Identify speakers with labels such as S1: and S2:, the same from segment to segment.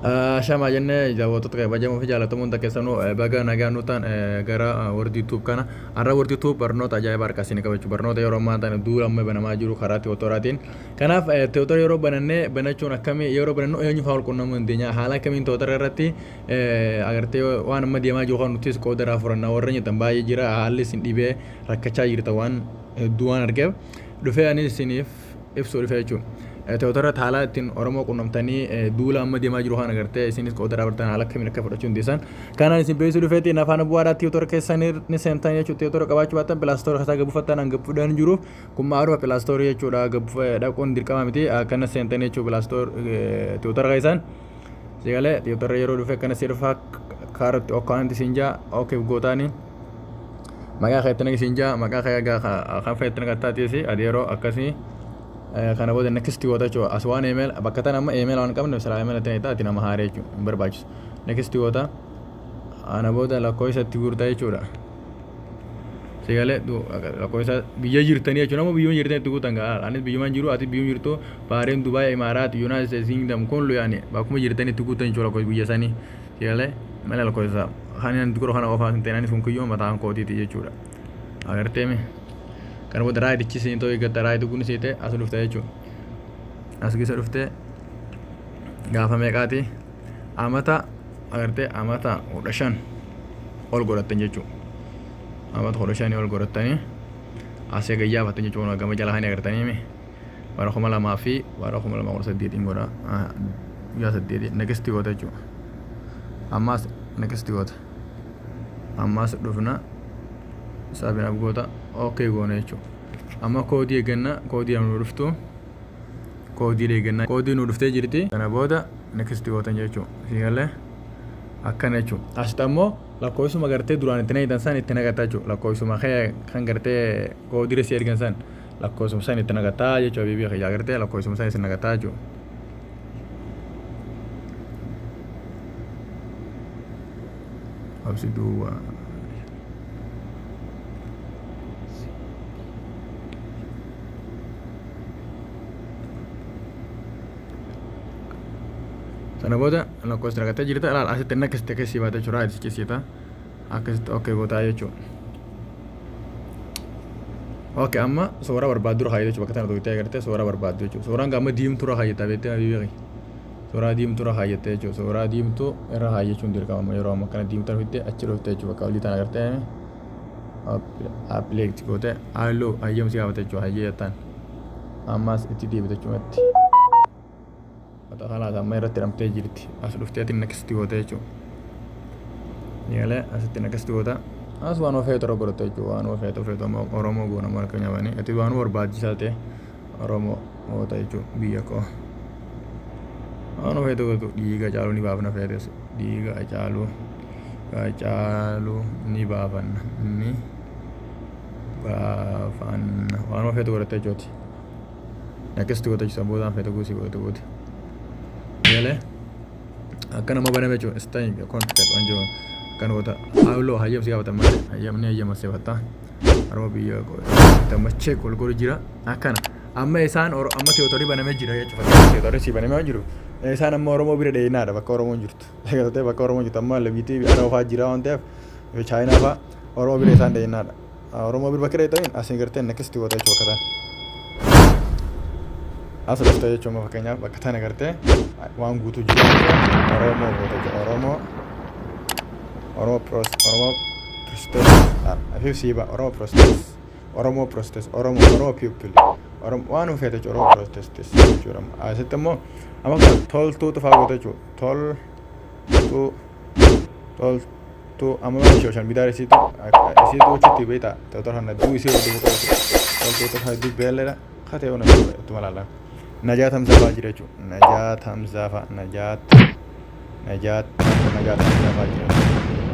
S1: Shama jennee daawwattoota kabajamoo fi jaallatamoo hunda keessanuu, baga nagaan nu ta'an gara Wardii Tube kana. Har'a Wardii Tube barnoota ajaa'ibaa harkaa isin qabachuu, barnoota yeroo ammaa tana duula amma banamaa jiru karaa Tiwutoraatiin. Kanaaf Tiwutora yeroo banannee banachuun akkamii, yeroo banannu eenyu fa'aa wal quunnamuu dandeenya, haala akkamiin Tiwutora irratti agartee waan amma deemaa jiru kan nutis qooda irraa furannaa warra jettan baay'ee jira. Haalli isin dhibee rakkachaa jirta waan hedduu waan argeef dhufee anis isiniif ibsuu dhufe jechuudha. Tiwutora irratti haala ittiin Oromoo quunnamtanii duula amma deemaa jiru kan agartee isinis qooda irraa fudhatan haala akkamiin akka fudhachuu dandeessan. Kanaan isin beeksisuu dhufeeti afaan bu'aadhaa Tiwutora keessan ni seentan jechuudha. Tiwutora qabaachuu baattan Play Store keessaa gabbufattan hanga fudhan jiruuf kun maarufa Play Store jechuudha. Dhaquun dirqama miti, akkana seentan jechuudha Play Store Tiwutora keessan. Sigalee Tiwutora yeroo dhufe akkana si dhufa, kaaratti okkaanti siin jaa, okay gootaanii. Maqaa keetti naqi siin jaa, maqaa kee egaa kan feetti naqattaa tiisi adeeroo akkasii. Kana booda next goota jechuudha. As waan email bakka tana amma email waan qabne silaa email itti naqxaa, ati nama haaree jechuudha, hin barbaachisu. Next goota, ana booda lakkoofsa itti guurta jechuudha. Sigalee lakkoofsa biyya jirtanii jechuudha, nama biyyuma jirtanii itti guutan gaa. Anis biyyumaan jiru, ati biyyuma jirtu, Bahareen, Dubaay, Imaaraat, United States Kingdom kun yaani bakkuma jirtanii itti guutan jechuudha lakkoofsa biyya sanii. Sigalee malee lakkoofsa kan inni dura kana qofaa hin ta'in, anis kun kiyyoo mataan kootiiti jechuudha. Agartee mi? Kana booda rightichi siin ta'uu eeggatta, right kun sii ta'e as dhufta jechuudha. As keessa dhuftee gaafa meeqaati? Amata agartee amata 15 ol godhattan jechuudha. Amata 15 ol godhattanii as eegayyaafatan jechuudha, gama jala kan agartanii mi? Bara 2000 fi bara 2018iin godha. Guyyaa 8 next goota jechuudha. Ammas next goota. Ammas dhufna sign up goota, okay goona jechuudha. Amma koodii eegganna, koodii nu dhuftu, koodii eegganna, koodii nu dhuftee jirti. Kana booda next gootan jechuudha. Siigalee akkana jechuudha. Asitti ammoo lakkoofsuma gartee duraan itti naqatan san itti naqataa jechuudha. Lakkoofsuma kee kan gartee koodii si ergan san lakkoofsuma san itti naqataa jechuudha. Bibii kiyyaa gartee lakkoofsuma san itti naqataa jechuudha. Absi duwwaa. Sana booda lakkoofsa naqattee jirta, ilaal asitti inni akkasitti akkasii baate jechuudha. Right siqisiita. Akkasitti okay gootaa jechuudha. Okay, amma suuraa barbaaddu irra kaayyate jechuudha. Bakka tana tuqxee agartee suuraa barbaaddu jechuudha. Suuraan gaama diimtuu irra kaayyata beektee habiibii. Suuraa diimtuu irra kaayyatte jechuudha. Suuraa diimtuu irra kaayyachuun dirqama amma yeroo amma kana diimtuu fiddee achi dhufte jechuudha. Bakka olii tana agartee apply gootee halluu hayyamsi gaafate jechuudha. Hayyee jettaan. Ammas itti deebite jechuudha. Mata kalaas amma irratti hidhamtee jirti. As dhufteetiin next goote jechuudha. Galee asitti next goota. As waan ofeetu irra godhatte jechuudha. Waan ofeetu ofeetu amma Oromoo goona marka nyaabanii. Ati waan barbaachisaa ta'e Oromoo goota jechuudha biyya koo. Waan ofeetu gootu, dhiiga caaluu ni baafna feetes. Dhiiga caaluu caaluu ni baafanna. Ni baafanna. Waan ofeetu godhatte jechuuti. Next goota jechuudha, boodaan feete guutii godhate gooti. Galee akka nama baname jechuudha. Staying contact waan jiru kan goota halluu hayyam si gaafatan malee hayyamni hayyama sifatta. Oromoo biyya gammachee wal godhu jira akkana. Amma isaan amma Tiwutarii banamee jira jechuudha. Fakkeenyaaf Tiwutarii si banamee waan jiru. Isaan amma Oromoo bira dheeyinaadha bakka Oromoon jirtu. Eegalatee bakka Oromoon jirtu amma biitii Araba fa'aa jira waan ta'eef, Chaayinaa fa'aa Oromoo bira isaan dheeyinaadha. Oromoo bira bakka dheeyitaniin asiin gartee next goota jechuudha bakka tana. As dhufte jechuudha, fakkeenyaaf bakka tana gartee waan guutuu jiru Oromoo goota jechuudha. Oromoo Oromoo Pros Oromoo Protest afiif siiba Oromoo Protest Oromoo Protest Oromoo Oromoo People Oromoo waan feete jechuudha, Oromoo Protest jechuudha. Asitti immoo amma toltuu tufaa goota jechuudha. Toltuu toltuu amma social media isiitu isiitu achitti beektaa ta'u kana duu isii hordofuu qabu jechuudha. Toltuu tufaa hedduu beelleedha. Katee ona ittuma ilaalaa. Najaat Hamzaa fa'aa jira jechuudha. Najaat Hamzaa fa'aa, Najaat Najaat Najaat Hamzaa fa'aa jira.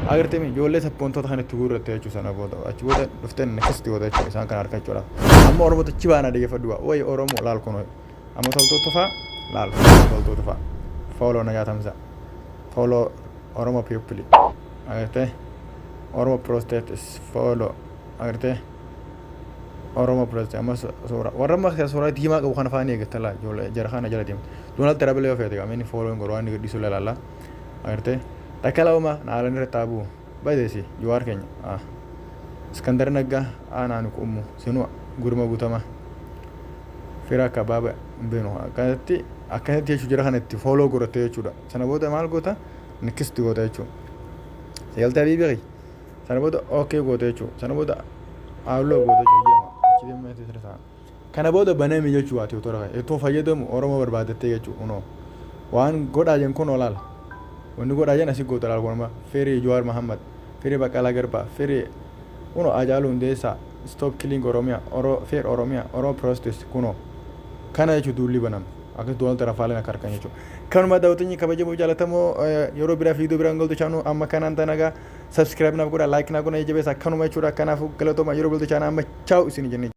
S1: Agartee ijoollee sabboontoota kan itti guurratte jechuudha. Sana booda achi booda dhuftee next goota jechuudha isaan kana harkachuudhaaf. Amma Oromoo achi baanaa dhaggeeffadhu wayi Oromoo laal kun amma toltuu tufaa laal toltuu tufaa follow Najaat Hamzaa, follow Oromoo people, agartee Oromoo protest follow, agartee Oromoo protest. Amma suura warra amma suura diimaa qabu kana faanii eeggata laa ijoollee jara kana jala deemte. Donald Trump illee yoo feete qaamni follow hin godhu, waan inni gadhiisuu ilaalla. Agartee, takka lama naalan irratti taabuu badeesi. Jawaar keenya, Iskandar Naggaa, aanaan ummu sinuu gurma guutama fira akka baaba hin beenu. Akkanatti akkanatti jechuu jira. Kana itti follow godhatte jechuudha. Sana booda maal goota? Next goota jechuudha. Sagaltee abii beeki. Sana booda okay goota jechuudha. Sana booda allow goota jechuudha. Achi deemee sirrisaa. Kana booda baname jechuudha. Ati otoo kana ittoo fayyadamu Oromoo barbaadattee jechuudha. Kunoo waan godhaa jen kun olaala. Wanni godhaa jen asii goota laal. Kunuma free Jawaar Mahammad, free Baqqalaa Garbaa, free kunoo Hacaaluu Hundeessaa, stop killing Oromiyaa, Oro free Oromiyaa, Oromoo protest. Kunoo kana jechuudha. Duulli baname akkas Donald Trump akka harkan jechuudha. Kanuma daawwattoonni kabajamoo jaallatamoo, yeroo biraa fiidoo biraan galtu chaanu amma kanaan tanagaa subscribe naaf godha, like naaf godha, jabeessa. Akkanuma jechuudha. Kanaafuu galatooma. Yeroo galtu chaanu amma ciao isin jennee.